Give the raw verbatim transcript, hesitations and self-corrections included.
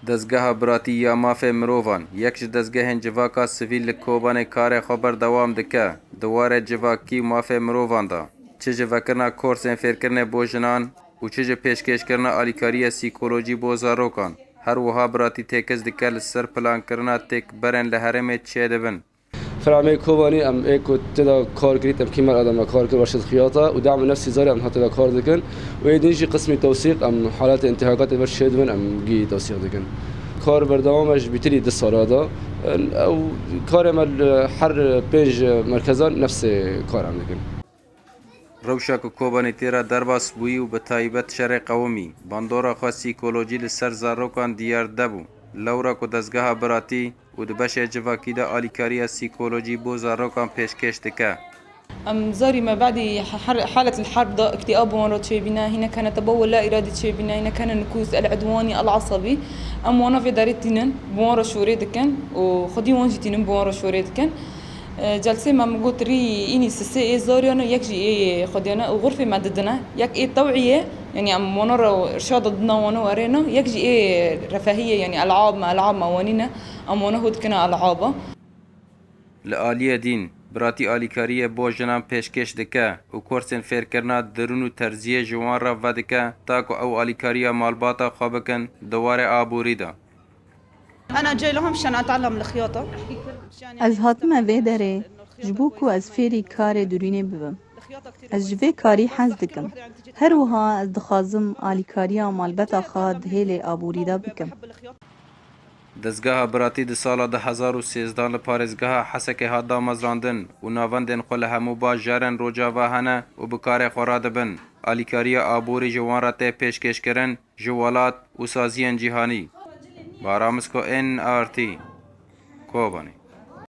Dezgeha Biratî ya Mafê Mirovan, yek ji dezgehên civaka sivîl li Kobanê karê xwe berdewam dike di warê civakî û mafê mirovan de, çi ji vekirina korsên fêrkirinê bo jinan û çi ji pêşkêşkirina alîkariya sîkolojî bo zarokan. Her wiha Biratî têkez dike li ser plankirina têkberên li herêmê çêdibin. Ferhamê Kobanî em ê ku tê de kar kirît, em kîmer adama kar kir, weşit xiyata û dam nefsî zarê em ha tê de kar dikin û ê din jî qismî tewsîq, em halatê intihakatê ber çêdibin, em gî tewsîq dikin. Kar berdewam e ji bîtirî du sala de. Ew karê me li her pênc merkezan nefsê kar em dikin. Rewşa ku Kobanî tê re derbas bûyî û bi taybet şerê qewimî, bandora xwe sîkolojî li ser zarokan diyar de bû. Lewra ku dezgeha Biratî û di beşê civakî de alîkariya sîkolojî bo zarokan pêşkêş dike. Em zarî me badî her halet li herb de îktîab wan re çêbîne, hîne kene teba wela îradî çêbîne, hîne kene nikûs, el edwanî, el esebî. Em wana vê derê tînin, bi wan re şorê dikin û xwedî wan jî tînin bi wan re şorê dikin. E, celsê me min got rî înî sisê ê zariyane, yek jî ê xwediyane û xurfê me didine. Yek ê tew'iyê, yanî em wana re irşada dina wana werêne, yek jî ê refehiyê, yanî el'ab me, el'ab me wanîne, em wana hû dikine el'aba. Li aliyê dîn, Biratî alîkariyê bo jinan pêşkêş dike û kursên fêrkirina dirûn û terziyê ji wan re vedike, ta ku ew alîkariya malbata xwe bikin di warê aborî de. أنا جاي لهون مشان أتعلم الخياطة. Ez hatime vê derê ji bo ku ez fêrî karê dirûnê bibim. Ez ji vê karî hez dikim. Her wiha ez dixwazim alîkariya malbeta xwe di hêlê aborî de bikim. Dezgeha Biratî di sala du hezar û sêzdehan li parêzgeha Hesekê hat damezrandin û navendên xwe li hemû bajarên Rojava hene û bi karê xwe radibin. Alîkariya aborî ji wan re tê pêşkêşkirin, ji welat û saziyên cîhanî. Bara Misko, N R T, Kobanê.